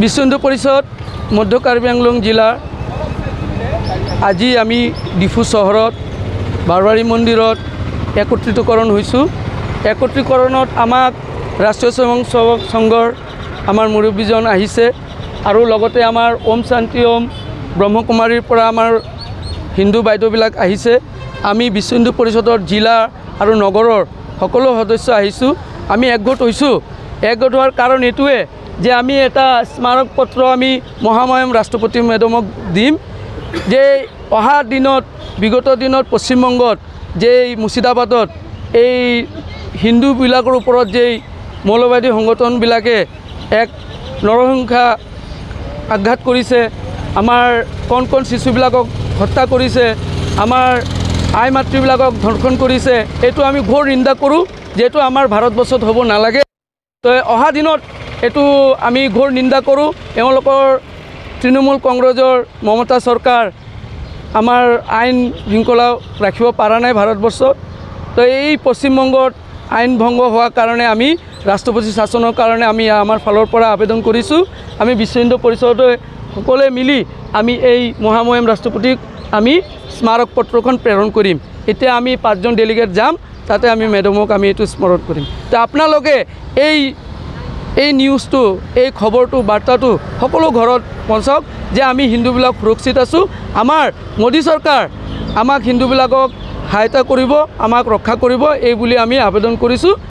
বিশ্ব হিন্দু পৰিষদ মধ্য কাৰ্বি আংলং জিলাৰ আজি আমি ডিফু চহৰত বাৰবাৰী মন্দিৰত একত্ৰিতকৰণ হৈছোঁ। একত্ৰীকৰণত আমাক ৰাষ্ট্ৰীয় স্বয়ংসেৱক সংঘৰ আমাৰ মুৰব্বীজন আহিছে আৰু লগতে আমাৰ ওম শান্তি ওম ব্ৰহ্মকুমাৰীৰ পৰা আমাৰ হিন্দু বাইদেউবিলাক আহিছে। আমি বিশ্ব হিন্দু পৰিষদৰ জিলা আৰু নগৰৰ সকলো সদস্য আহিছোঁ। আমি একগোট হৈছোঁ। একগোট হোৱাৰ কাৰণ এইটোৱে যে আমি এটা স্মাৰক পত্ৰ আমি মহামহিম ৰাষ্ট্ৰপতি মেডামক দিম যে অহা দিনত, বিগত দিনত পশ্চিমবংগত যে এই মুৰ্ছিদাবাদত এই হিন্দুবিলাকৰ ওপৰত যে মৌলবাদী সংগঠনবিলাকে এক নৰহিংসা আঘাত কৰিছে, আমাৰ কণ কণ শিশুবিলাকক হত্যা কৰিছে, আমাৰ আই মাতৃবিলাকক ধৰ্ষণ কৰিছে, এইটো আমি ঘোৰ নিন্দা কৰোঁ, যিহেতু আমাৰ ভাৰতবৰ্ষত হ'ব নালাগে। তো অহা দিনত এইটো আমি ঘোৰ নিন্দা কৰোঁ। এওঁলোকৰ তৃণমূল কংগ্ৰেছৰ মমতা চৰকাৰ আমাৰ আইন শৃংখলা ৰাখিব পৰা নাই ভাৰতবৰ্ষত। তো এই পশ্চিমবংগত আইন ভংগ হোৱাৰ কাৰণে আমি ৰাষ্ট্ৰপতি শাসনৰ কাৰণে আমি আমাৰ ফালৰ পৰা আবেদন কৰিছোঁ। আমি বিশ্ব হিন্দু পৰিষদে সকলোৱে মিলি আমি এই মহামহিম ৰাষ্ট্ৰপতিক আমি স্মাৰক পত্ৰখন প্ৰেৰণ কৰিম। এতিয়া আমি 5জন ডেলিগেট যাম, তাতে আমি মেডামক আমি এইটো স্মৰণ কৰিম। তো আপোনালোকে এই নিউজটো, এই খবৰটো, বাৰ্তাটো সকলো ঘৰত পহুঁচাওক যে আমি হিন্দুবিলাক সুৰক্ষিত আছোঁ। আমাৰ মোদী চৰকাৰ আমাক হিন্দুবিলাকক সহায়তা কৰিব, আমাক ৰক্ষা কৰিব, এই বুলি আমি আবেদন কৰিছোঁ।